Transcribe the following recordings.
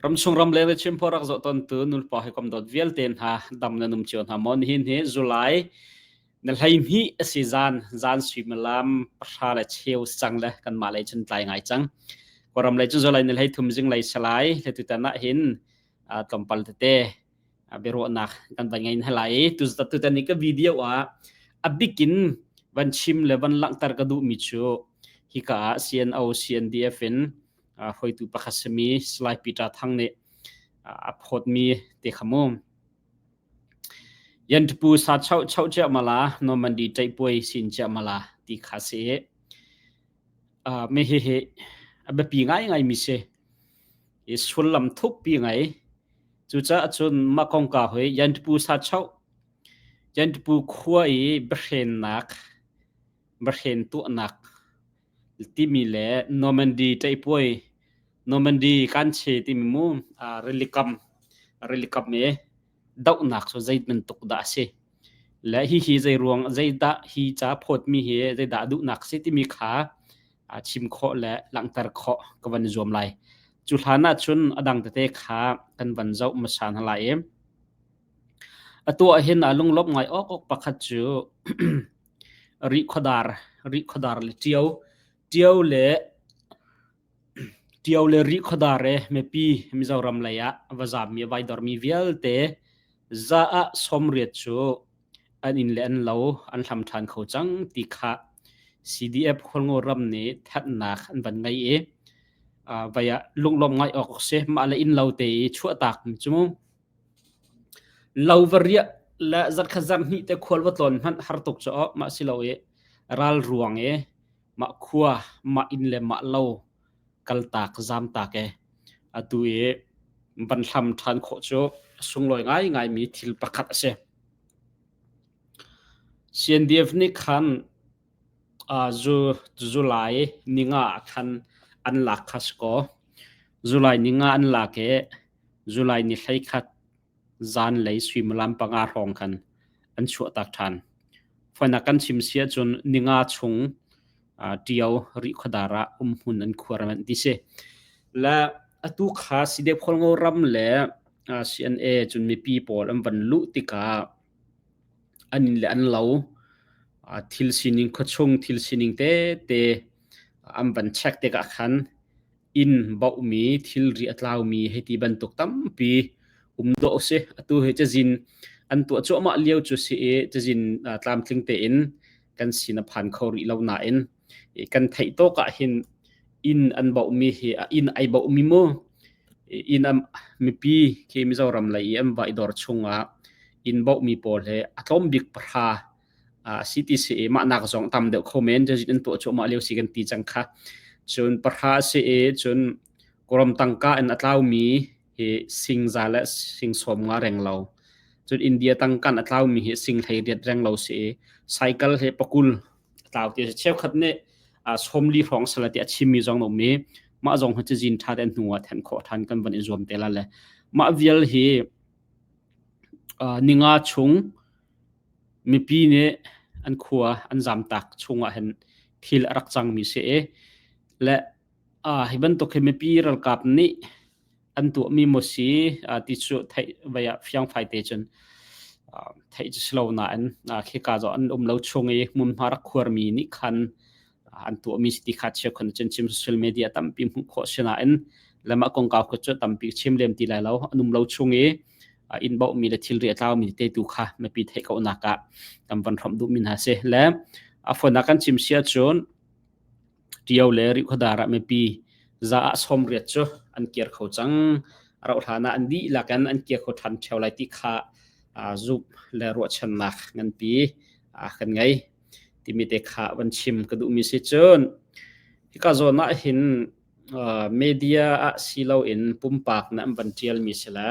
Ramchung ramleng le Chimphaw rak zoh tawntu nulepa hawikom dawt vialte hna dam na num cio hna maw? Nihin hi July na 12 a si zan zan suimilam pahra le cheu cang le kanmah lei cun tlai ngai cang. Kawlram lei cu July ni 13 zinglei salai le tutan ah hin tlawmpal tete biaruahnak kan van ngei hna lai i tutan i ka video ah a bikin van chim le van langhter ka duhmi cu hika ah CNO CNDF in hruaitu pakhat simi Salai Peter Thang nih a phawtmi te kha mu. Yantupu sa chau chau chia mala Normandy ṭaihpuai sin chia mala ti kha si. Me hi hi a biapi ngaingai mi si. I sullam thukpi ngai. Cucaah cun mah kongkau hi Yantupu sa chau Yantupu khua i biahrennak biahren tuahnak timi le Normandy ṭaihpuai Normandy kanche timi mu rilikam rilikam i dohnak cu zei bantuk dah a si le hihi zei ruang zeidah hi ca phawtmi hi zeidah duhnak a si timi kha chim khawh le langhter khawh ka van i zuam lai. Cu hlan ah cun a dang tete kha kan van zoh hmasa hna lai i atu ah hin aa lunglawmh ngai awk awk pakhat cu Rihkhawdar, Rihkhawdar le Ṭio, Ṭio le Ṭio le Rihkhawdar i mipi Mizoram lei ah va zammi a vai dormi vialte za ah 80 cu an inn le an lo an hlam ṭhan kho cang ti kha CDF Khualngo ram nih thanhnak an van ngei i vai ah lunglawmh ngai awk a si. Mah le inn lo te i chuahtak mi cu mu. Lo va riah le zarhkhat zarhhnih te khual va tlawn hmanh har tuk cu aw mah si lo i ral ruang i mah khua mah inn le mah lo kaltak zamtak e atu i van hlam ṭhan khawh cu a sunglawi ngaingaimi thil pakhat a si. CNDF nih khan zu July ninga ah khan an lak kha si kaw July ninga an lak i July ni 11 zanlei suimilam panga hrawng khan an chuahtak ṭhan. Foinak kan chim si ahcun ninga chung ṭio Rihkhawdar ah umhmun an khuar manh ti si. Le atu kha Sidep Khualngo ram le CNA cun mipi pawl an van luh tikah an inn le an lo thil sining khuachung thil sining tete an van check tikah khan inn bauhmi thilri a tlaumi hei ti bantuk tampi um dawh a si. Atu hi cazin an tuah cuahmah lio cu si i cazin tlamtling tein kan sin a phan kho rih lo nain kan theih tawk ah hin inn an bauhmi hi inn ai bauhmi mu inn mipi khi Mizoram lei i an va i dor chungah inn bauhmi pawl he a tlawm bik pahra CTC i mah nak zong tam deuh kho men jazit an tuah cuahmah lio si kan ti cang kha cun pahra si i cun kawram tangka in a tlaumi hi sing za le sing sawm nga reng lo cun India tangkan a tlaumi hi sing hlei riat reng lo si i cycle he pakul a tlau ti cheukhat nih sawmli hrawng sala ti a chimmi zong na um i mah zong hi cazin tha te hnu ah then khawh than kan van i zuam te la le mah vial hi ninga chung Mipi nih an khua an zamtak chungah hin thil a rak cangmi si i le hi bantuk hi mipi ralkap nih an tuahmi maw si ti cu theih vei ah fiangfai te cun theih cu si lo nain khika zaw an um lo chung i hmunhma rak khuarmi nih khan an tuahmi si ti kha cheukhat cun chim social media tampi hmuh khawh si nain le mah kongkau kha cu tampi chim lem ti lai lo an um lo chung i inn bauhmi le thilri a tlaumi te tu kha mipi theih kohnak ah kan van hrawmh duhmi hna si le a fonak kan chim sia cun Ṭio le Rihkhawdar ah mipi za ah 80 cu an kir kho cang a rauh hlan ah an dihlak in an kir kho ṭhan ṭheo lai ti kha zumh le ruahchannak nganpi kan ngei timi te kha van chim ka duhmi si cun hika zawn ah hin media ah si loin pumpak na an van ṭialmi si le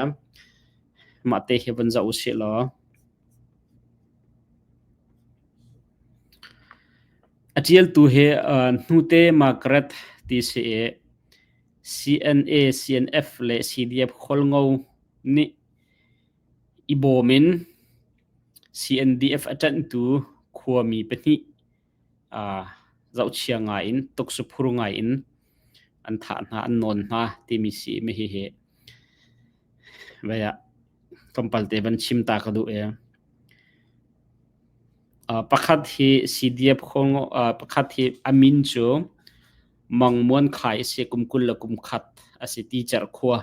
mah te hi van zoh usih law a ṭialtu hi hnute Margaret ti si i CNA, CNF le CDF Khualngo nih i bawm in CNDF a ṭanhtu khuami pahnih zohchia ngai in tuksuphur ngai in an thah hna, an nawn hna timi si mi hihi. Vai ah tlawmpal te van chim ta ka duh e. Pakhat hi CDF pakhat hi a min cu Mang Muan Khai a si kum 20 le kum khat a si Ticerh khua.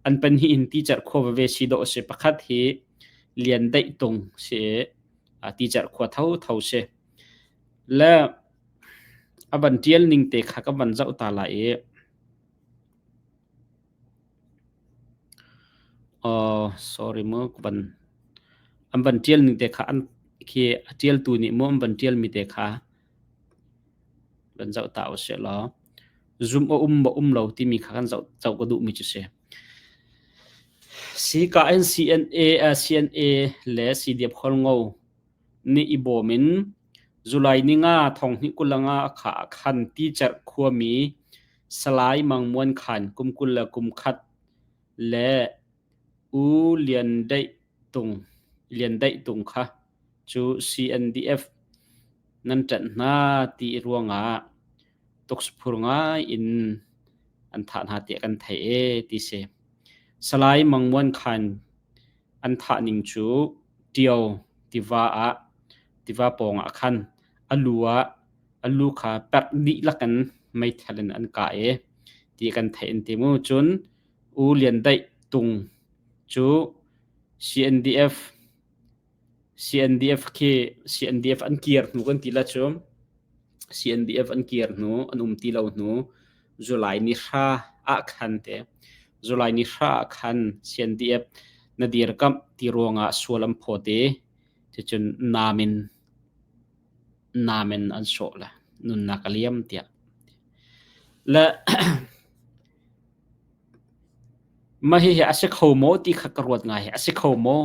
An pahnih in Ticerh khua veve si dawh a si. Pakhat hi Lian Daih Tung si i Ticerh khua thotho si. Le a van ṭial ning te kha ka van zoh ta lai i sorry mu van an van ṭial ning te kha an khi a ṭialtu nih mu an van ṭialmi te kha van zoh ta usih law zumh a um maw um lo timi kha kan zoh zoh ka duhmi cu si. Sika in CNA CNA le CDF Khualngo nih i bawm in July ni nga thonghnih 25 kha khan Ticerh khuami Salai Mang Muan Khan kum 21 le U Lian Daih Tung Lian Daih Tung kha cu CNDF nan ṭanh hna ti ruangah tuksaphur ngai in an thah hna tiah kan theih ee ti si. Salai Mang Muan Khan an thah ning cu Ṭio tiva ah tiva pawngah khan a lu ah a lu kha perh dihlak in meithal in an kah i ti kan theih an ti mu. Cun U Lian Daih Tung cu CNDF CNDF khi CNDF an kir hnu kan ti la cu CNDF an kir hnu an um ti lo hnu July ni hra ah khan te July ni hra ah khan CNDF na dirkamh ti ruangah sual an phawt i cucun nam in nam in an sawh le nunnak a liam tiah. Le mah hihi a si kho maw ti kha ka ruat ngai. A si kho maw?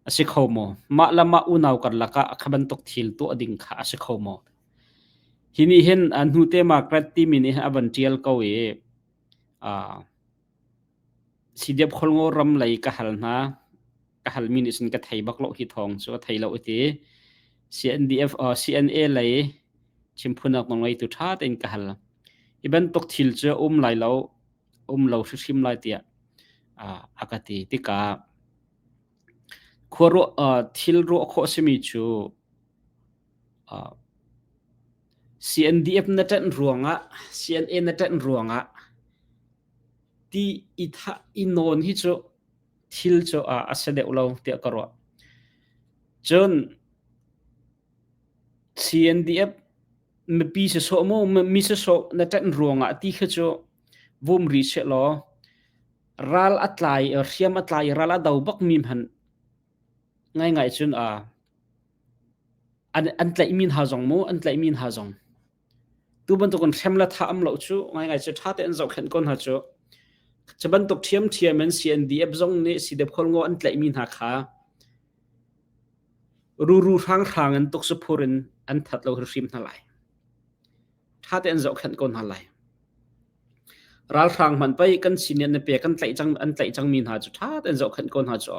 A si kho maw? Mah le mah unau karlak ah kha bantuk thil tuah ding kha a si kho maw? Hi nih hin hnute Margaret timi nih hin a van ṭial ko i CDF Khualngo ram lei ka hal hna. Ka halmi nih cun ka thei bak lo hi thawng cu a thei lo ti. CNDF CNA lei chimphunak nawlngeitu ṭha tein ka hal. Hi bantuk thil cu a um lai lo, um lo hrimhrim lai tiah a ka ti tikah khuaruah thil ruah khawh a simi cu CNDF na ṭanh ruangah CNA na ṭanh ruangah ti i thah i nawn hi cu thil cu a si deuh lo tiah ka ruah. Cun CNDF mipi sisawh maw mi sisawh na ṭanh ruangah ti khi cu vum rih sehlaw ral a tlai hriam a tlai i ral a do bakmi hmanh ngaingai cun an an tlaihmi hna zong mu an tlaihmi hna zong tu bantukin hrem le thah am lo cu ngaingai cu ṭha tein zohkhenh ko hna cu cu bantuk ṭhiamṭhiam in CNDF zong nih CDF Khualngo an tlaihmi hna kha ruru hranghrang in tuksaphur in an that lo hrimhrim hna lai ṭha tein zohkhenh ko hna lai ralhrang hmanh pei kan sin in na pe kan tlaih cang an tlaih cangmi hna cu ṭha tein zohkhenh ko hna cu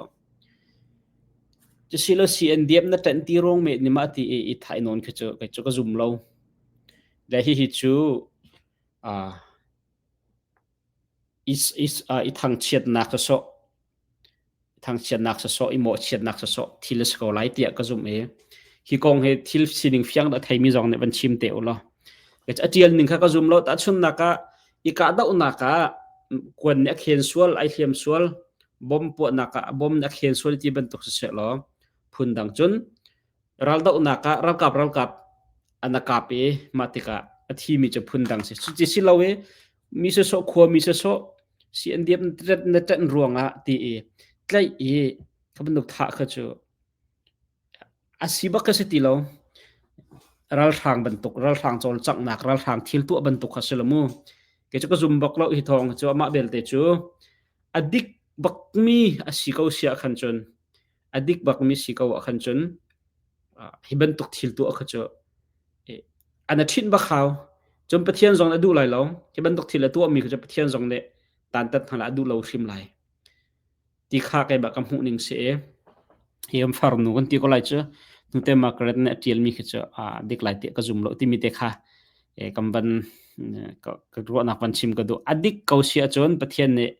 Cusilo CNDF na ṭanh ti ruang me nih mah ti i i thai nawn khi cu kei cu ka zum lo. Le hihi cu uh, i, i, uh, i thangchiatnak sawsawh thangchiatnak sawsawh i mawhchiatnak sawsawh thil a si ko lai tiah ka zumh i hi kong hi thil sining fiang dah theimi zong nih van chim te u law. A ṭial ning kha ka zum lo. Tahchunhnak ah i kahdohnak ah kuan nih a khen sual, ai hliam sual, bom puahnak ah bom nih a khen sual ti bantuk siseh law phundang cun raldohnak ah ralkap ralkap an a kap i mah tikah a thimi cu phundang si. Cuti si lo i mi sawsawh khua mi sawsawh CNDF na ṭanh ruangah ti i tlaih i kha bantuk thah kha cu A si bak ka si ti lo. Ralhrang bantuk, ralhrang cawlcanghnak, ralhrang thil tuah bantuk kha si lo mu. Kei cu ka zum bak lo hi thawng cu amah belte cu a dik bakmi a si ko si ah khan cun a dik bakmi si ko ah khan cun hi bantuk thil tuah kha cu an a ṭhinh bak hau. Cun Pathian zong nih a duh lai lo. Hi bantuk thil a tuahmi kha cu Pathian zong nih dantat hna a duh lo hrim lai. Ti kha keimah ka hmuh ning si i hi kan farnu kan ti ko lai cu nute Margaret nih a ṭialmi khi cu a dik lai tiah ka zum lo timi te kha kan van ka ruahnak van chim ka duh. A dik ko si ahcun Pathian nih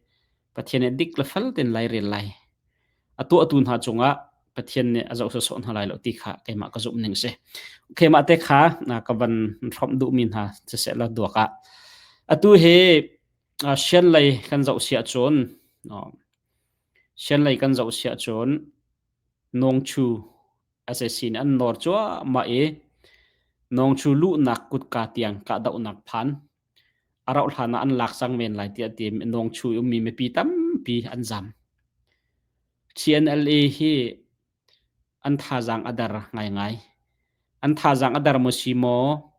Pathian nih dik le fel tein lairel lai. A tuahtu hna cungah Pathian nih a zoh sawsawh hna lai lo ti kha keimah ka zumh ning si. Keimah te kha ka van hrawmh duhmi hna siseh law duak ah. Atu hi sian lei kan zoh si ahcun sian lei kan zoh si ahcun Nawngchu sac nih an nawr cuahmah i Nawngchu luhnak kutka tiang kahdohnak phan. A rauh hlan ah an lak cang men lai tiah ti Nawngchu i ummi mipi tampi an zam. TNLA hi an thazaang a der ngaingai. An thazaang a der maw si maw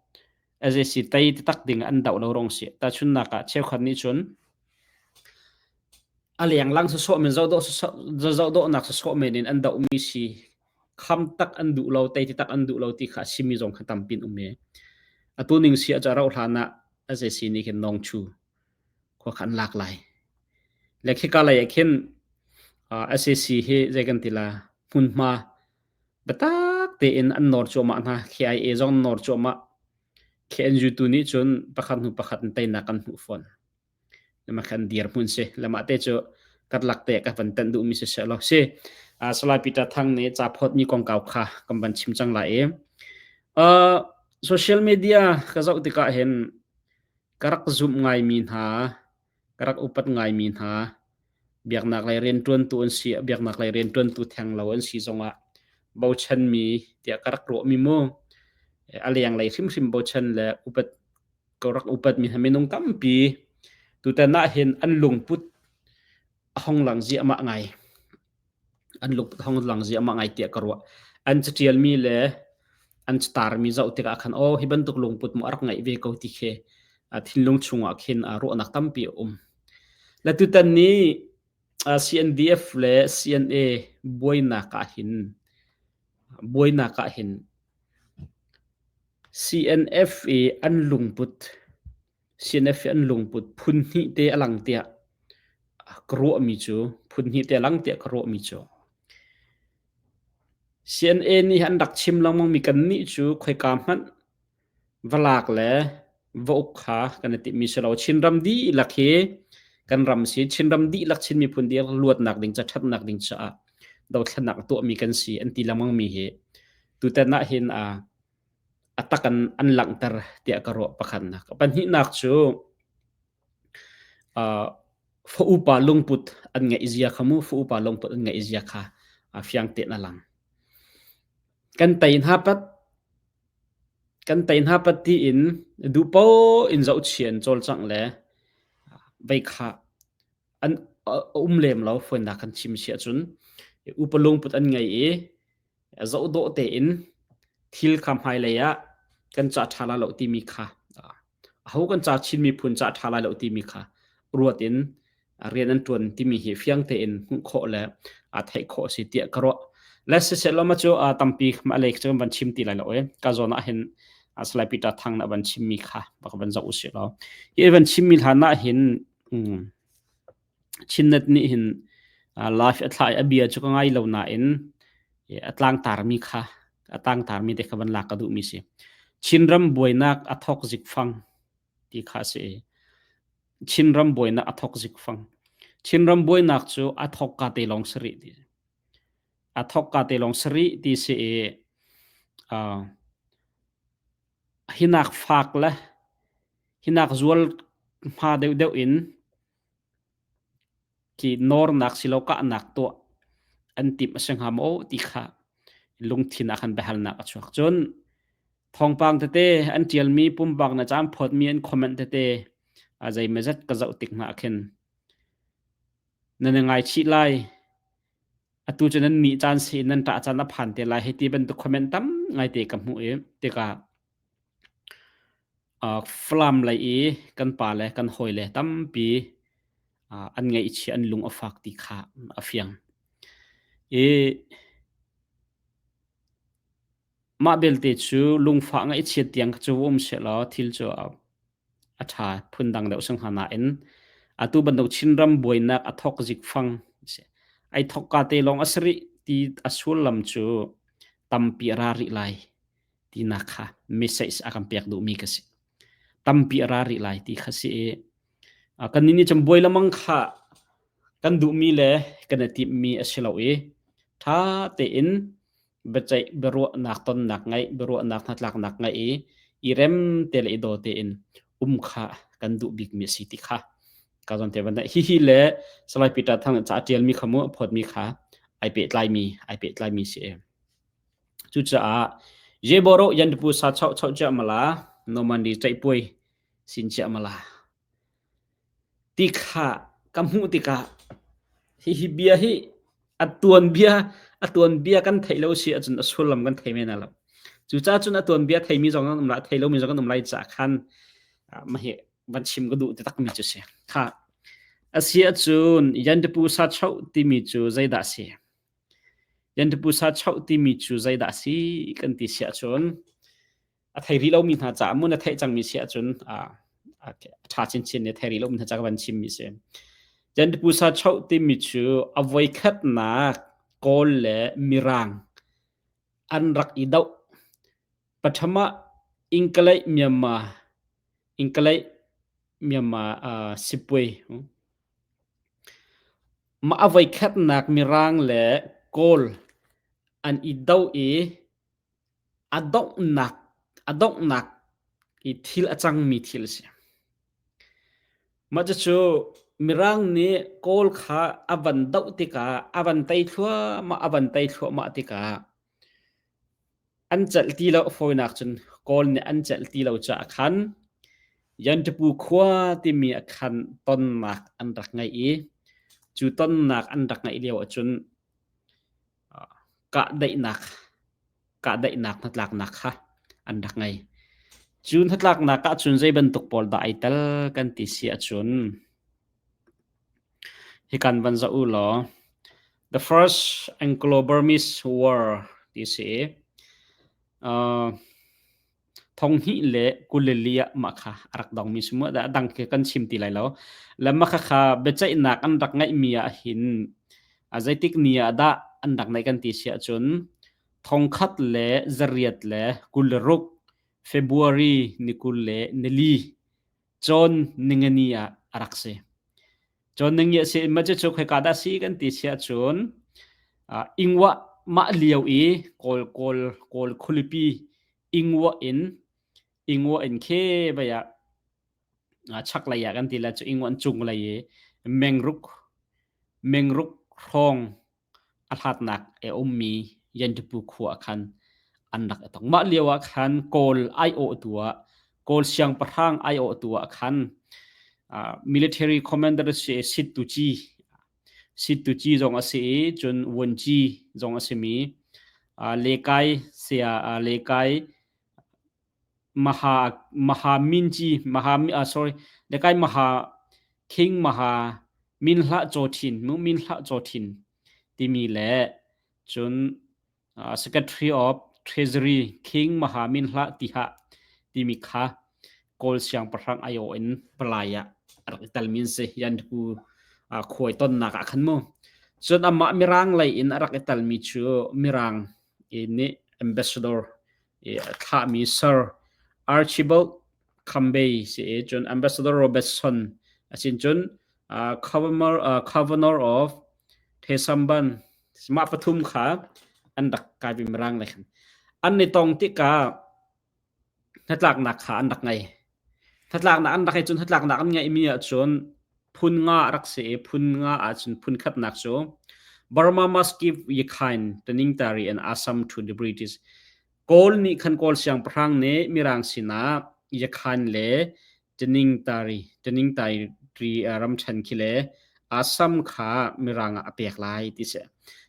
sac tei taktak ding an doh lo rong si. Tahchunhnak ah cheukhat nih cun a lenglang sawsawh men zohdawh zohdawhnak sawsawh men in an dohmi si kham tak an duh lo tei tak an duh lo ti kha a simi zong kha tampi an um i atu ning si ah rauh hlan ah sac nih khin Nawngchu khua kha an lak lai. Le khika lei ah khin sac hi zei kan ti la hmunhma biatak tein an nawr cuahmah hna KIA zong an nawr cuahmah KNU tu nih cun pakhat hnu pakhat in teinak kan hmuh fawn. Lama khan dirhmun si. Lama te cu karlak te ka van tanh duhmi si seh law si. Salai Peter Thang nih ca phawtmi kongkau kha kan van chim cang lai i uh, social media ka zoh tikah hin ka rak zumh ngaimi hna ka rak upat ngaimi hna biaknak lei rianṭuantu an si biaknak lei rianṭuantu theng lo an si zongah bochanmi tiah ka rak ruahmi mu a lenglei hrimhrim bochan le upat ka rak upatmi hna minung tampi tutan ah hin an lungput a hong lang ziahmah ngai. An lungput a hong lang ziahmah ngai tiah ka ruah. An catialmi le an catarmi zoh tikah khan aw hi bantuk lungput maw a rak ngeih ve ko ti khi thinlung chungah khin ruahnak tampi a um. Le tutan ni CNDF le CNA buainak ah hin buainak ah hin CNF i an lungput CNF i an lungput phun hnih te a lang tiah ka ruahmi cu phun hnih te a lang tiah ka ruahmi cu CNA nih an rak chim lengmangmi kannih cu khoika hmanh va lak le va uk kha kan i timhmi si lo. Chinram dihlak hi kan ram si. Chinram dihlak Chin miphun dihlak luatnak ding ca ṭhatnak ding caah dothlennak a tuahmi kan si an ti lengmangmi hi tutan ah hin a a tak an an langhter tiah ka ruah pakhatnak. Pahnihnak cu uh, fa upa lungput an ngeih zia kha mu fa upa lungput an ngeih zia kha a fiang tein a lang. Kan tei hna pat Kan tei hna pat tiin duhpoah in zohchia in cawlcangh le vei kha an a um lem lo fawinak kan chim si ahcun upa lungput an ngei i zohdawh tein thil kha hmailei ah kan cah ṭha lai lo timi kha aho kan ca Chin miphun cah ṭha lai lo timi kha ruat in rian an ṭuan timi hi fiang tein hmuh khawh le theih khawh a si tiah ka ruah. Le siseh law cu tampi mah lei cu kan van chim ti lai lo e. Ka zawn ah hin Salai Peter Thang na van chimmi kha bak van zoh usih law. Hi van chimmi hlan ah hin Chinnet nih hin live a thlah i a bia cu ka ngai lo nain a tlangtarmi kha a tlangtarmi te kha van lak ka duhmi si. Chinram buainak a thawk zikfang ti kha a si. Chinram buainak a thawk zikfang. Chinram buainak cu a thawk ka te lawng si rih ti. A thawk ka te lawng si rih ti si i uh, hinak fak le hinak zual hma deuhdeuh in Khi nawrnak silo kahnak tuah an timh a si hnga maw ti kha lungthin ah khan biahalnak a chuak. Cun thawngpang tete an ṭialmi pumpak na caan phawtmi an comment tete a zeimawzat ka zoh tik hna ah khin nan i ngaichih lai. Atu cu nan nih caan si in nan ṭah caan a phan te lai hei ti bantuk comment tam ngaite ka hmuh i tikah Falam lei i kan pale kan hawile tampi an ngaihchia an lung a fak ti kha a fiang. I mah belte cu lungfah ngaihchiat tiang cu um sehlaw thil cu a ṭha phundang deuh si hnga nain atu bantuk Chinram buainak a thawk zikfang ai thawkka te lawng a si rih ti a sullam cu tampi a ra rih lai. tinak kha message a kan pek duhmi ka si. Tampi a ra rih lai ti kha si i kannih nih cun buai lamang kha Kan duhmi le kan i timhmi a si lo i ṭha tein biaceih biaruahnak tonnak ngeih, biaruahnak hnatlaknak ngeih i i rem te le i daw tein um kha kan duh bikmi a si ti kha ka zawn te van hihi le Salai Peter Thang nih ca a ṭialmi kha mu a phawtmi kha ai pehtlaimi ai pehtlaimi si. Cucaah Jeboro yantupu sa chau chau chia mala Normandy ceihpuai sin chia mala Ti kha ka hmuh tikah hihi bia hi a tuanbia a tuanbia kan theih lo si ahcun a sullam kan thei men lo. Cucaah cun a tuanbia theimi zong an um lai, thei lomi zong an um lai caah khan mah hi van chim ka duh takmi cu si. Kha a si ahcun Yantapu Sachoh timi cu zeidah a si? Yantapu Sachoh timi cu zeidah a si kan ti si ahcun a thei rih lomi hna caah mun a theih cangmi si ahcun a ṭha chinchin ne thei rih lomi hna caah ka van chimmi si. Jantipusa choh timi cu a voikhatnak Kawl le Mirang an rak i doh. Pathama Ingkalei Myanmar Ingkalei Myanmar sipuai mah a voikhatnak Mirang le Kawl an i doh i A donghnak a donghnak i thil a cangmi thil a si. Mah cucu Mirang nih Kawl kha a van doh tikah a van tei thluahmah a van tei thluahmah tikah an celh ti lo fawinak cun Kawl nih an celh ti lo caah khan Yantapu khua timi ah khan tonnak an rak ngeih i cu tonnak an rak ngeih lio ahcun Kahdaihnak kahdaihnak hnatlaknak kha an rak ngei. Cu hnatlaknak ahcun zei bantuk pawl dah ai tel kan ti si ahcun hikan van zoh u law The First Anglo-Burmese War ti si. Uh, Thonghnih le 22 ah mah kha a rak dongmi si mu. A dang khi kan chim ti lai lo. Le mah khakha biaceihnak an rak ngeihmi ah hin a zeitik ni ah dah an rak neih kan ti si ahcun 1826 February ni 24 cawn ningani ah a rak si. Cawn ningani a si mah cucu khoika dah si kan ti si ahcun Ingwah mah lio i Kawl Kawl Kawl khualipi Ingwah in Ingwah in khe vai ah chaklei ah kan ti lai cu Ingwah in cunglei i mengruk mengruk hrawng a hlatnak a ummi Yantipu khua ah khan an rak i tong. Mah lio ah khan Kawl aiawhtu ah Kawl siangpahrang aiawhtu ah khan military commander si Sittuci Sittuci zong a si i cun Wunci zong a simi Lekai saya Lekai Maha Maha Minci Maha sorry Lekai Maha King Maha Min Hlah Caw Thin mu Min Hlah Caw Thin timi le cun Secretary of Treasury King Maha Min Hlah Tiha timi kha Kawl siangpahrang aiawh in palai ah a rak i telmi an si. Yanku khuai tonnak ah khan mu. Cun amah Mirang lei in a rak i telmi cu Mirang nih ambassador i a thlahmi Sir Archibald Campbell si i cun Ambassador Robertson a sin cun Governor of Thesamban mah pathum kha an rak kai ve Mirang lei khan an i tong tikah hnatlaknak kha an rak ngei. Hnatlaknak an rak i cun hnatlaknak an ngeihmi ahcun phun nga a rak si i phun nga ahcun phun khatnak cu Burma must give Rakhine Taningtari and Assam to the British. Kawl nih khan Kawl siangpahrang nih Mirang sinah Yakhan le Taningtari Taningtari ramṭhen khi le Assam kha Mirang ah a pek lai ti si.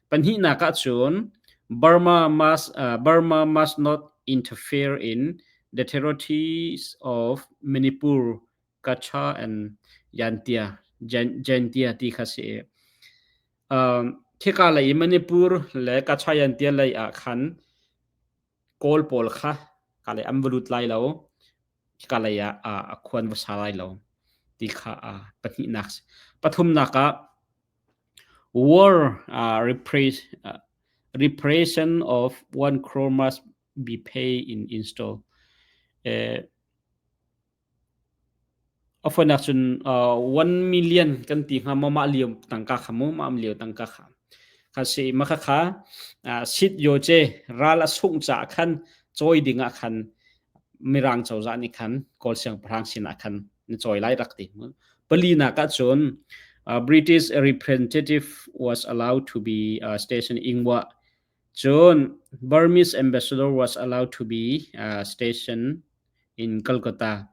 Pahnihnak ahcun Burma must Burma must not interfere in the territories of Manipur, Kachha and Yantia Jaintia ti kha si. Khika lei i Manipur le Kachha Yantia lei ah khan Kawl pawl kha ka lei an va lut lai lo. Khika lei ah a khuan va sa lai lo ti kha pahnihnak si. Pathumnak ah war reparation of one crore must be paid in install. A fawinak cun 1 million kan ti hnga maw mah lio tangka kha mu mah lio tangka kha kha si ma kha kha sit yo che ral a sungh caah khan cawi ding ah khan mirang cozah nih khan Kawl siangpahrang sinah khan na cawi lai rak ti. Palinak ah cun British representative was allowed to be uh, stationed in Ingwa. Cun Burmese ambassador was allowed to be uh, stationed in Calcutta.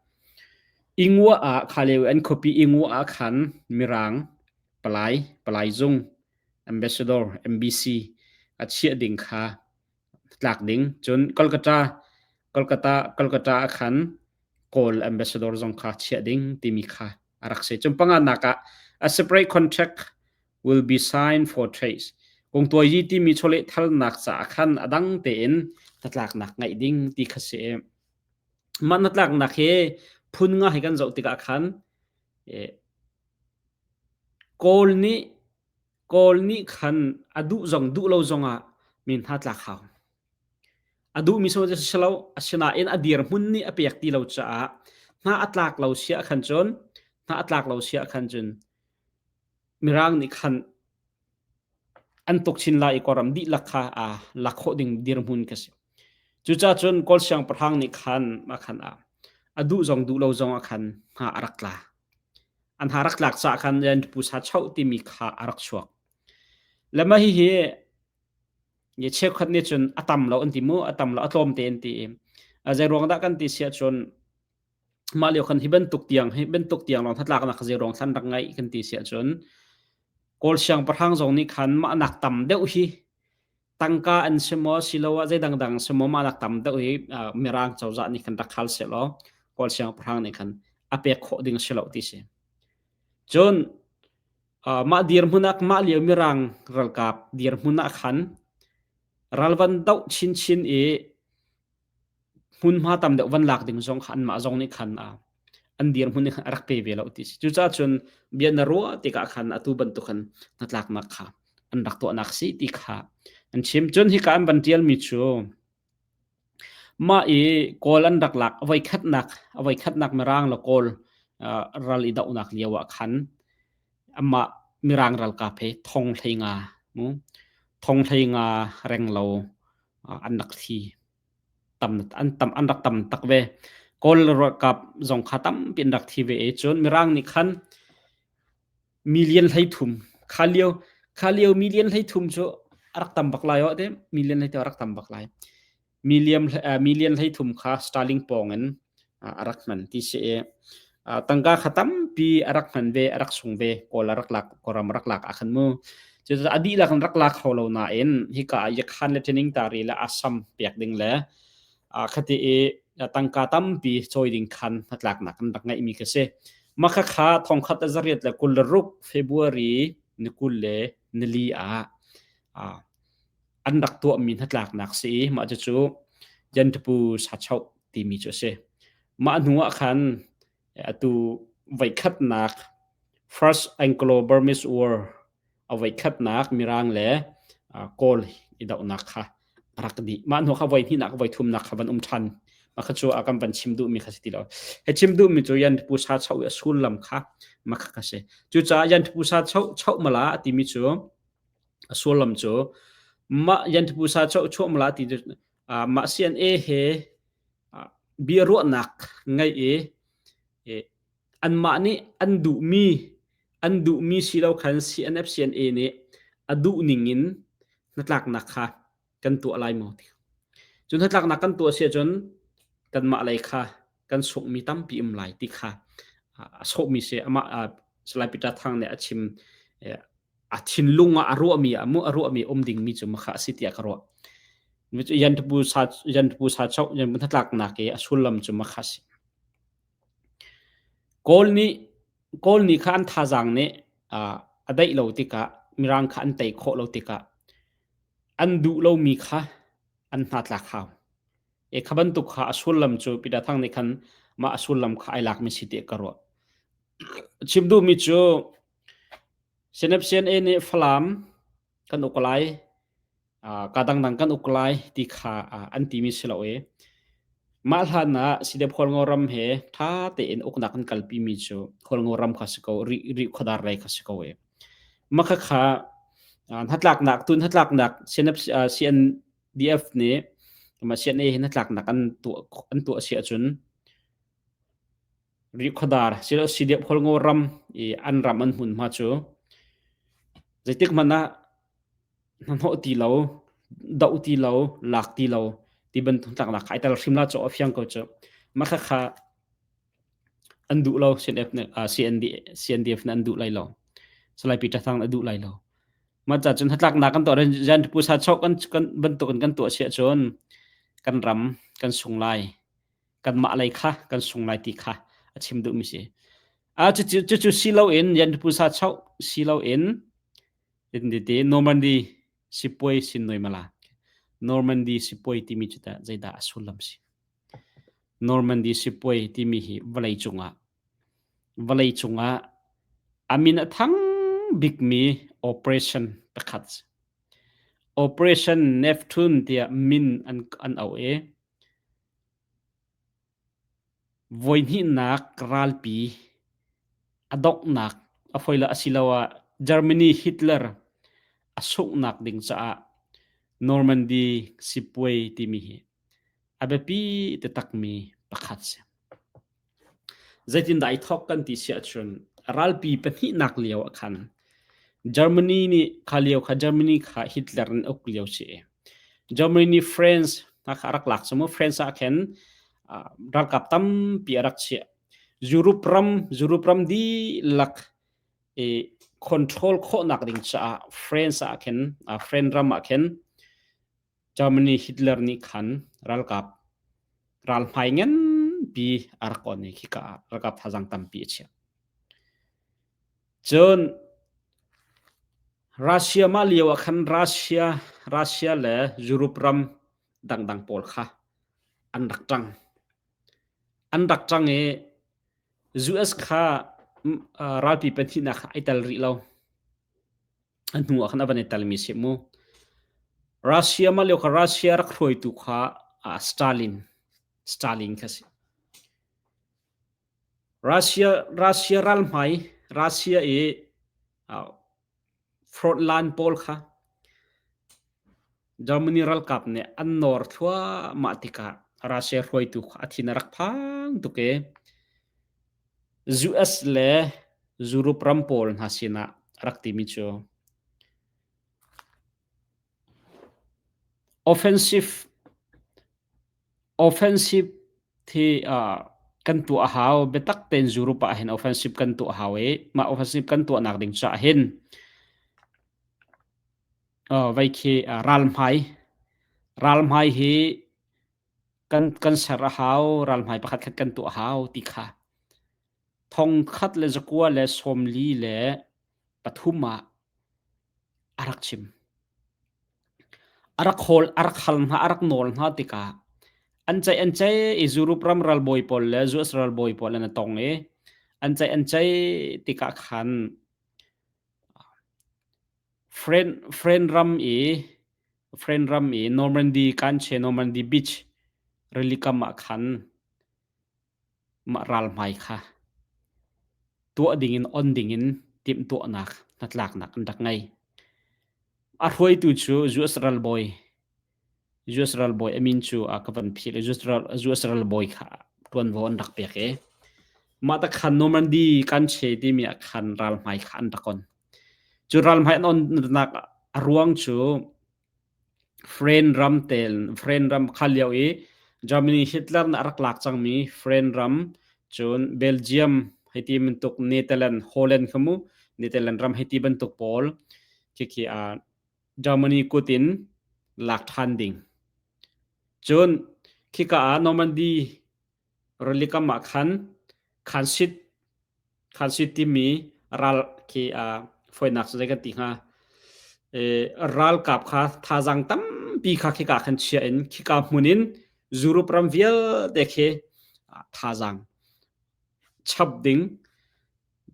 Ingwa ah kha lio an khuapi Ingwa ah khan Mirang palai palai zung ambassador MBC a chiah ding kha tlak ding. Cun Kolkata Kolkata Kolkata ah khan Kawl ambassador zong kha chiah ding timi kha a rak si. Cun panganak ah a separate contract will be signed for trade. Kungtuayi timi chawleh thalnak caah khan a dang tein hnatlaknak ngeih ding ti kha si. Mah hnatlaknak hi phun nga hi kan zoh tikah khan Kawl nih Kawl nih khan a duh zong duh lo zongah min hna tlak hau. A duhmi si si lo, asinain a dirhmun nih a pek ti lo caah hna a tlak lo sia khan cun hna a tlak lo sia khan cun Mirang nih khan an tuk chin lai i Kawlram dihlak kha aa lak khawh ding dirhmun ka si. Cucaah cun Kawl siangpahrang nih khan mah khan a a duh zong duh lo zong ah khan hna a rak tla. An hna rak tlak caah khan Pusa Choh timi kha a rak chuak. Le mah hihi ni cheukhat nih cun a tam lo an ti mu, a tam lo, a tlawm te an ti i zei ruang dah kan ti si ahcun mah lio khan hi bantuk tiang hi bantuk tiang lawng hnatlaknak zei ruang thlan rak ngaih kan ti si ahcun Kawl siangpahrang zong nih khan mah nak tam deuh hi tangka an si maw siloah zei dangdang si maw mah nak tam deuh hi Mirang cozah nih khan rak hal sehlaw Kawl siangpahrang nih khan a pek khawh ding si lo ti si. Cun mah dirhmun ah mah lio Mirang ralkap dirhmun ah khan ral van doh chinchin i hmunhma tam deuh van lak ding zong kha anmah zong nih khan an dirhmun nih khan a rak pe ve lo ti si. Cucaah cun bia na ruah tikah khan atu bantuk khan hnatlaknak kha an rak tuahnak si ti kha an chim. Cun hika an van ṭialmi cu mah i Kawl an rak lak a voikhatnak a voikhatnak Mirang le Kawl ral i dohnak lio ah khan amah Mirang ralkap he thong 15 mu thong 15 reng lo an rak thi. Tam an tam an rak tam tak ve. Kawl ralkap zong kha tampi an rak thi ve i cun Mirang nih khan million 13 kha lio kha lio million 13 cu a rak tam bak lai aw te million 13 a rak tam bak lai. Million million 13 kha sterling pawng in a rak hman ti si i tangka kha tampi a rak hman ve a rak sung ve kawl a rak lak kawlram a rak lak ah khan mu cucaah a dihlak in rak lak kho lo nain hika ah Yakhan le Tening Tari le Assam pek ding le khati i tangka tampi cawi ding khan hnatlaknak an rak ngeihmi ka si mah khakha thongkhat a zariat le 26 February ni 24 ah an rak tuahmi hnatlaknak si i mah cucu Yantapu Sachoh timi cu a si. Mah hnu ah khan atu voikhatnak First Anglo-Burmese War a voikhatnak Mirang le Kawl i dohnak kha a rak dih. Mah hnu kha voi hnihnak voi thumnak kha van um ṭhan. Mah kha cu a kan van chim duhmi kha si ti lo. He chim duhmi cu Yantapu Sachoh i a sullam kha mah kha kha si. Cucaah Yantapu Sachoh choh mala a timi cu A sullam cu mah Yantapusa chuahmala ti cu mah CNA he biaruahnak ngeih i anmah nih an duhmi an duhmi si lo khan CNF CNA nih a duh ning in hnatlaknak kha kan tuah lai maw ti. Cu hnatlaknak kan tuah si ahcun kanmah lei kha kan sunghmi tampi um lai ti kha a sawhmi si amah Salai Peter Thang nih a chim a thinlung ah a ruahmi ah mu a ruahmi um dingmi cu makha a si tiah ka ruah. Yantupu sa yantupu sa chok yanpu hnatlaknak i a sullam cu makha si. Kawl nih Kawl nih kha an thazaang nih a daih lo tikah Mirang kha an tei khawh lo tikah an duh lomi kha an hna tlak hau. E kha bantuk kha a sullam cu Peter Thang nih khan mah a sullam kha ai lakmi si tiah ka ruah. Chim duhmi cu CNF-CNA nih Falam kan uk lai, ka dangdang kan uk lai ti kha an timi si lo i. Mah hlan ah Sidep Hualngo ram he ṭha tein uknak an kalpimi cu Hualngo ram kha si ko, Rih, Rih khuadar lei kha si ko i. Mah khakha hnatlaknak, tun hnatlaknak CNF, CNDF nih mah CNA hi hnatlaknak an tuah, an tuah si ahcun Rih khuadar, Sidep Hualngo ram i an ram an hmunhma cu zeitik hmanh ah hnahnawh ti lo, doh ti lo, lak ti lo ti bantuk tlaknak kha ai tel hrim la cu a fiang ko cu. Mah khakha an duh lo CNF nih CND, CNDF nih an duh lai lo. Salai Peter Thang a duh lai lo. Mah ca cun hnatlaknak kan tuah jan pusa chok kan kan bantuk in kan tuah siah cun kan ram kan sung lai. Kanmah lei kha kan sung lai ti kha a chim duhmi si. A cucu cucu si loin yan pusa chok si loin Tete Normandy sipuai sin noi mala. Normandy sipuai timi cu tah zeidah a sullam si? Normandy sipuai timi hi vawlei cungah vawlei cungah a min a thang bikmi operation pakhat si. Operation Neptune tiah min an, an auh i Voihnihnak ralpi a donghnak a foi lo asiloah Germany Hitler a sunghnak ding caah Normandy sipuai timi hi a biapi taktakmi pakhat si. Zeitindah ai thawk kan ti si ahcun ralpi pahnihnak lio ah khan Germany nih kha lio kha Germany kha Hitler in uk lio si i Germany nih France hna kha a rak lak cu mu France ah khin ralkap tampi a rak chiah. Europe ram Europe ram dihlak i control khawhnak ding caah France ah khin France ram ah khin Germany Hitler nih khan ralkap ralhmai nganpi a rak on i khika ah ralkap thazaang tampi a chiah. Cun Russia mah lio ah khan Russia Russia le Europe ram dangdang pawl kha an rak ṭang. An rak ṭang i US kha ralpi pahnihnak kha ai tel rih lo. A hnu ah khan a van i telmi si mu. Russia mah lio kha Russia rak hruaitu kha Stalin Stalin kha si. Russia Russia ralhmai Russia i frontline pawl kha Germany ralkap nih an nawr thluahmah tikah Russia hruaitu kha a thin a rak phang tuk i US le Europe ram pawl hna sinah a rak timi cu offensive offensive thi uh, kan tuah a hau biatak tein Europe ah hin offensive kan tuah a hau i mah offensive kan tuahnak ding caah hin uh, vai khi uh, ralhmai ralhmai hi Kan kan ser a hau, ralhmai pakhat khat kan tuah a hau ti kha thongkhat le zakua le 43 ah a rak chim. A rak hawl, a rak hal hna, a rak nawl hna tikah an ceih an ceih i Europe ram ralbawi pawl le US ralbawi pawl an i tong i an ceih an ceih tikah khan Friend, friend ram i Friend ram i Normandy Kanche Normandy Beach rili kam ah khan mah ralhmai kha tuah dingin on dingin timhtuahnak hnatlaknak an rak ngei. A hruaitu cu US ralbawi US ralbawi a min cu a ka van philh i US, ral, US ralbawi kha ṭuanvo an rak pek i mah tak khan Normandy Kanche timi ah khan ralhmai kha an rak on. Cu ralhmai an onnak a ruang cu Friend ram tel Friend ram kha lio i Germany Hitler nih a rak lak cangmi Friend ram cun Belgium hei ti bantuk Netherlands Holland kha mu Netherlands ram hei ti bantuk pawl khikhi uh, Germany kut in lak ṭhan ding. Cun khika ah Normandy Rili kam ah khan khansit khansit timi ral khi uh, fawinak cu zei kan ti hnga e, ralkap kha thazaang tampi kha khika khan chia in khika hmun in Europe ram vialte khi thazaang chap ding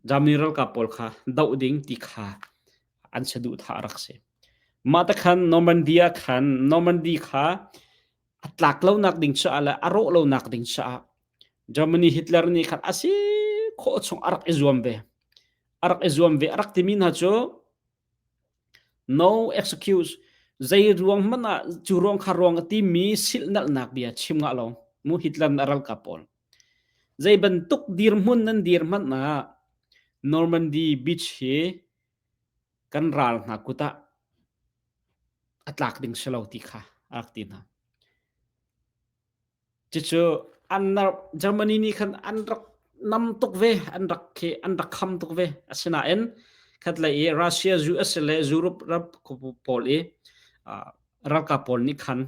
Germany ralkap pawl kha doh ding ti kha an saduhthah rak si. Mah ta khan Normandy ah khan Normandy kha A tlak lonak ding caah le a rawh lonak ding caah Germany Hitler nih khan a si khawh chung a rak i zuam ve. A rak i zuam ve. A rak timi hna cu no excuse zei ruang hmanh ah cu ruang kha ruang a timi silhnalhnak bia chim ngah lo mu Hitler a ralkap pawl. Zei bantuk dirhmun nan dir hmanh ah Normandy Beach hi kan ral hna kut ah a tlak ding si lo ti kha a rak ti hna. Cucu an Germany nih khan an rak nam tuk ve, an rak khi an rak kham tuk ve. Asinain khatlei i Russia, US le Europe ram pawl i ralkap pawl nih khan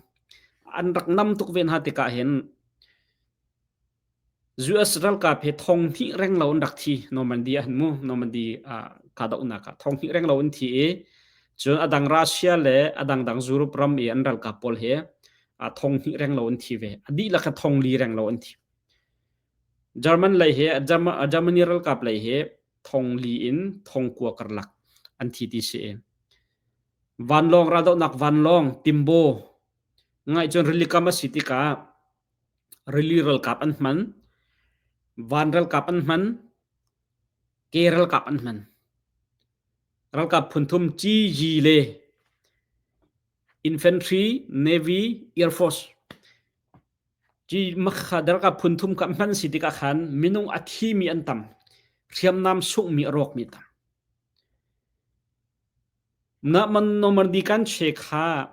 an rak nam tuk ve hna tikah hin US ralkap hi thong hnih renglo an rak thi Normandy ah hin mu Normandy ah kahdohnak ah thong hnih renglo an thi i cun a dang Russia le a dangdang Europe ram i an ralkap pawl hi thong hnih renglo an thi ve a dihlak ah thong li renglo an thi German lei hi Germany ralkap lei hi thong li in thong kua karlak an thi ti si vanlawng raldohnak vanlawng timbo ngai cun rilikam a si tikah Rili ralkap an hman, van ralkap an hman, ke ralkap an hman. Ralkap phunthum GG le Infantry, Navy, Air Force. Ci makha ralkap phunthum ka hman si tikah khan minung a thimi an tam. Hriamnam sunghmi a rawkmi tam. Na man Normandy kan che kha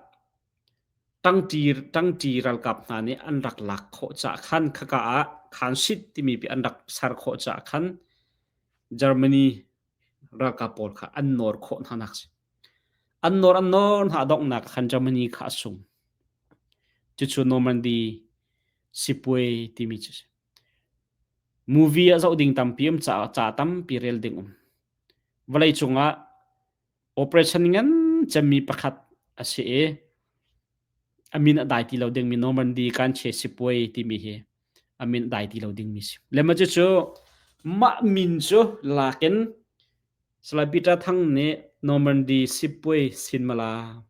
Ṭangṭi ralkap hna nih an rak lak khawh caah khan khaka ah khansit timi pi an rak ser khawh caah khan Germany ralkap pawl kha an nawr khawh hna nak si. An nawr an nawr hna donghnak khan Germany kha a sung. Cucu Normandy sipuai timi cu si. Movie a zoh ding tampi um caah ca tampi rel ding um. Vawlei cungah Operation ngan cemmi pakhat a si i a min a dai ti lo dingmi Normandy Kanche Sipuai timi hi a min a dai ti lo dingmi si. Le mah cucu mah min cu lakin Salai Peter Thang nih Normandy Sipuai Sinmala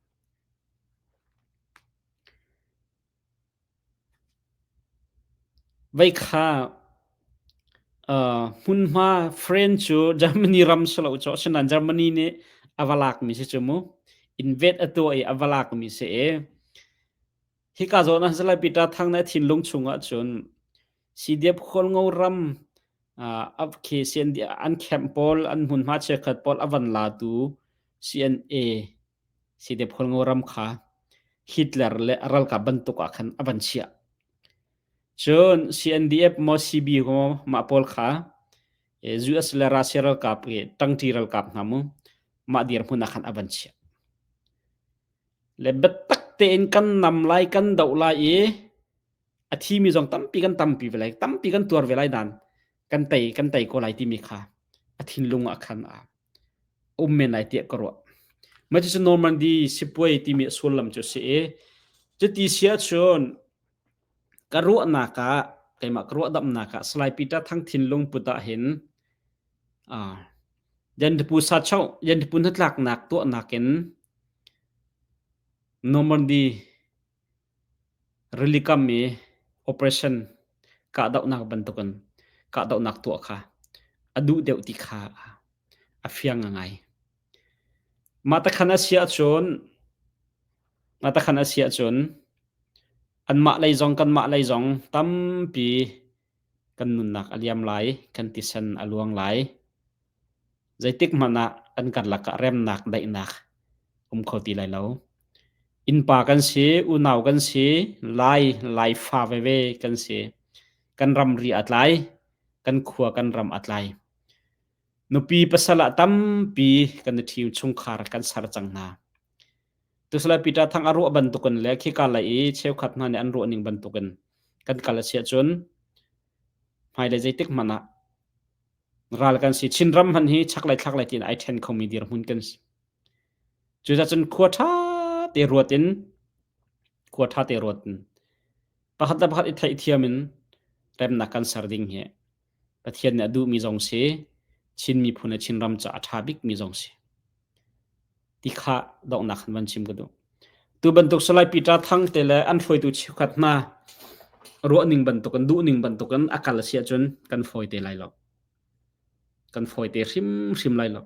Vei kha hmunhma French cu Germany ram si lo cu asinain Germany nih a va lakmi si cu mu. Invade a tuah i a va lakmi si i hika zawn ah Salai Peter Thang nih a thinlung chungah cun CDF Khualngo ram an camp pawl an hmunhma cheukhat pawl a van latu CNA CDF Khualngo ram kha Hitler le a ralkap bantuk ah khan a van chiah. Cun CNDF maw CB maw mah pawl kha US le Russia ralkap i ṭangṭi ralkap hna mu mah dirhmun ah khan a van chiah. Le biatak tein kan nam lai kan doh lai i a thimi zong tampi kan tampi ve lai tampi kan tuar ve lai dan kan tei kan tei ko lai timi kha a thinlung ah khan a um men lai tiah ka ruah. Mah cucu Normandy sipuai timi a sullam cu a si i cuti si ahcun ka ruahnak ah keimah ka ruahdamhnak ah Salai Peter Thang thinlung put ah hin uh, Yantipu sachoh Yantipu hnatlaknak tuahnak in Normandy Rilikam i operation kahdohnak bantukin kahdohnak tuah kha a duh deuh ti kha a fiang ngai. Mah takhan a si ahcun mah takhan a si ahcun anmah lei zong kanmah lei zong tampi kan nunnak a liam lai, kan tisen a luang lai. Zeitik hmanh ah kan karlak ah remnak, daihnak um kho ti lai lo. Innpa kan si, unau kan si, Lai, Laifa veve kan si. Kan ramri a tlai, kan khua kan ram a tlai. Nupi pasal ah tampi kan i ṭhiu chungkhar kan ser cang hna. Tusala Peter Thang a ruah bantukin le khika lei i cheukhat hna nih an ruah ning bantukin kan kal a si ahcun hmailei zeitik hmanh ah ral kan si. Chinram hmanh hi chaklei thlaklei tiin ai ṭhen khomi dirhmun kan si. Cucaah cun khua ṭha te ruat in khua ṭha te ruat in pakhat le pakhat i theihthiam in remnak kan ser ding hi Pathian nih a duhmi zong si, Chin miphun le Chinram caah a ṭha bikmi zong si. Ti kha donghnak han van chim ka duh. Tu bantuk Salai Peter Thang te le an hruaitu cheukhat hna ruahning bantukin duhning bantukin a kal a si ahcun kan fawi te lai lo. Kan fawi te hrimhrim lai lo.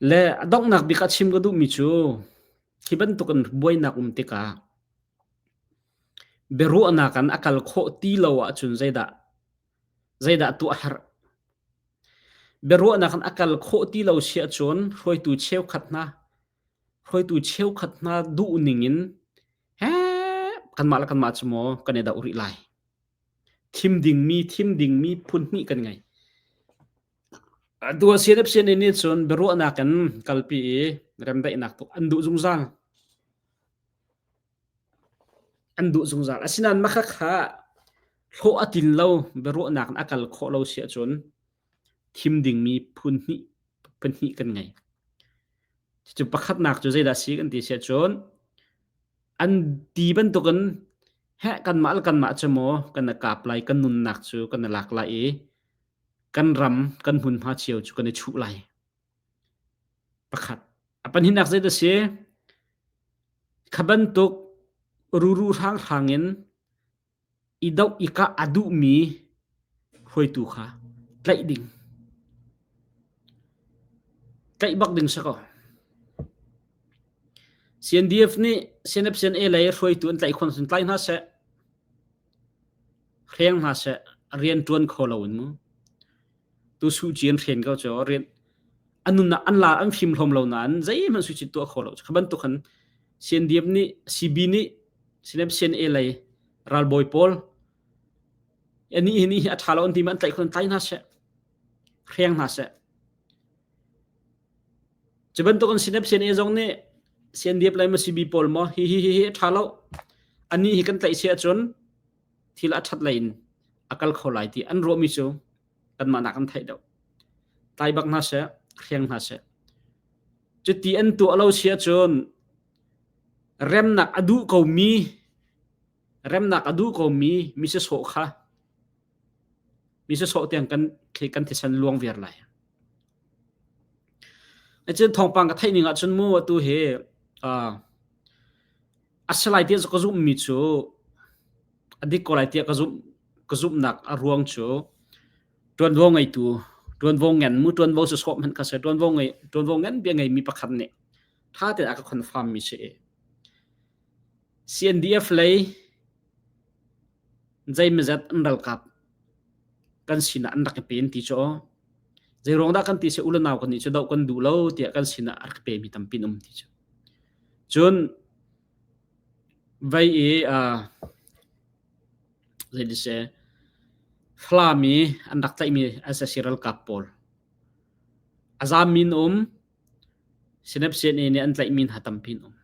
Le a donghnak bik ah chim ka duhmi cu hi bantukin buainak um tikah biaruahnak in a kal khawh ti lo ahcun zeidah zeidah tuah a herh? Biaruahnak in a kal khawh ti lo si ahcun hruaitu cheukhat hna hruaitu cheukhat hna duhning in heh kanmah le kanmah cu maw kan i doh rih lai. Thim dingmi thim dingmi phun hnih kan ngei. Atu ah CNF nih cun biaruahnak in kalpi i remdaihnak tuk an duh zungzal. An duh zungzal. Asinain mah khakha hlawh a tlin lo, biaruahnak in a kal khawh lo si ahcun thim dingmi phun hnih pahnih kan ngei. Cucu pakhatnak cu zeidah a si kan ti si ahcun an ti bantukin heh kanmah le kanmah cu maw kan i kap lai, kan nunnak cu kan i lak lai i kan ram, kan hmunhma cio cu kan i chuh lai. Pakhat. A pahnihnak zei a si? Kha bantuk ruru hranghrang in i doh i kah a duhmi hruaitu kha tlaih ding. Tlaih bak ding si ko. CNDF nih CNF CNA lei hruaitu an tlaih khon sun tlai hna seh. Hreng hna seh. Rian ṭuan kho lo in mu. Tu Suh Ci an hren ko cu rian an nunnak an la an fim hlawm lo nain zeihmanh Suh Ci tuah kho lo. Kha bantuk khan CNDF nih CB nih CNF CNA lei ralbawi pawl ani hi ni hi a ṭha lo an ti ma an tlaih khon tlai hna seh. Hreng hna seh. Cu bantuk in CNF CNA zong nih CNDF lei ma CB pawl maw hi hi hi hi a ṭha lo. Ani hi kan tlaih si ahcun thil a ṭhat lei in a kal kho lai ti an ruahmi cu kanmah nak an theih deuh. Tlai bak hna seh, hreng hna seh. Cuti an tuah lo si ahcun remnak a duh komi remnak a duh komi mi sawh kha mi sawh tiang kan kan thisen luang viar lai. Cun thawngpang ka theih ning ahcun mu atu hi uh, a si lai tiah ka zumhmi cu a dik ko lai tiah ka zumh ka zumhnak a ruang cu ṭuanvo ngeitu ṭuanvo ngen mu ṭuanvo sawsawh hmanh kha si ṭuanvo ngei ṭuanvo ngen bia ngeimi pakhat nih ṭha tein a ka confirm mi si. CNDF lei zeimazat an ralkap kan sinah an rak i pe an ti cu aw. Zeiruang dah kan ti si u le nau kan nih cu doh kan duh lo tiah kan sinah a rak pemi tampi an um ti cu. Cun vei i uh, zeitiseh Falam i an rak tlaihmi sac ralkap pawl a zaammi an um, Sinep CNA nih an tlaihmi hna tampi an um.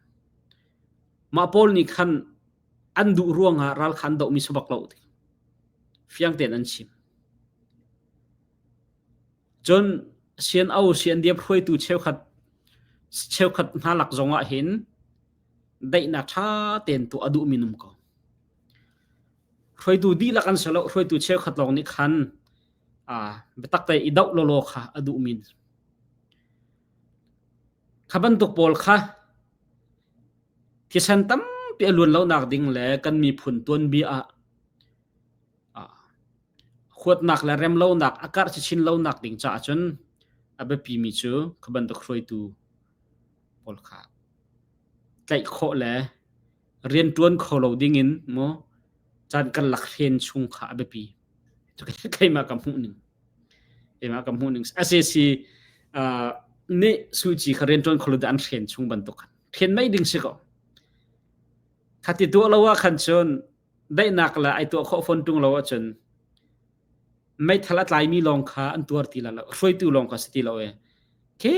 Mah pawl nih khan an duh ruangah ral kha an dohmi si bak lo ti fiang tein an chim. Cun CNO CNDF hruaitu cheukhat cheukhat hna lak zong ah hin daihnak ṭha tein tuah a duhmi an um ko. Hruaitu dihlak an si lo, hruaitu cheukhat lawng nih khan aa biatak te i doh lawlaw kha a duhmi. Kha bantuk pawl kha thisen tampi a luan lonak ding le kan miphun tuanbia ah Huatnak le remlonak a karh chinchin lonak ding caah cun a biapimi cu kha bantuk hruaitu pawl kha tlaih khawh le rianṭuan kho lo dingin maw caan karlak hren chung kha a biapi. Keimah ka hmuh ning. Keimah ka hmuh ning. SAC uh, nih Suu Kyi kha rianṭuan kho lo an hren chung bantuk khan. Hren mei ding si ko. Khati tuah lo ah khan cun daihnak le ai tuah khawh fawn ṭung lo ahcun meithal a tlaimi lawng kha an tuar ti lo hruaitu lawng kha si ti lo e khi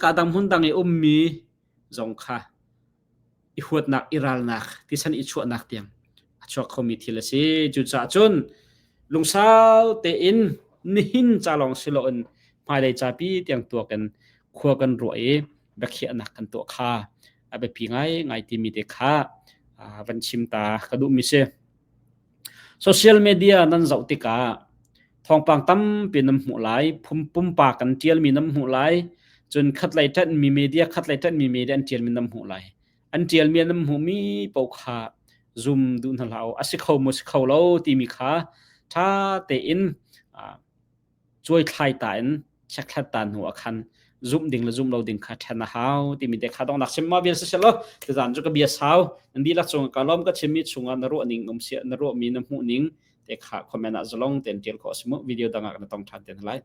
ka dang hmun dang i ummi zong kha i huatnak i ralnak tisan i chuahnak tiang a chuak khomi thil a si cucaah cun lungsau tein nihin ca lawng si loin hmailei capi tiang tuak in khua kan ruah i biakhiahnak kan tuah kha a biapi ngaingai timi te kha van chim ta ka duhmi si. Social media nan zoh tikah thawngpang tampi nan hmuh lai, pumpak kan ṭialmi nan hmuh lai, cun khatlei ṭanhmi media, khatlei ṭanhmi media an ṭialmi nan hmuh lai. An ṭialmi an hmuhmi paoh kha zum duh hna hlah u. A si kho maw si kho lo timi kha ṭha tein cuaithlai ta in chekhlat ta hnu ah khan zumh ding le zumh lo ding kha ṭhen a hau timi te kha donghnak chim ma vial si selaw tuzaan cu ka bia sau nan dihlak cung ka lawm. Ka chimmi chungah na ruah ning um sia, na ruahmi na hmuh ning te kha comment ah zalong tein ṭial khawh a si mu. Video dang ah kan tong ṭhan te hna lai.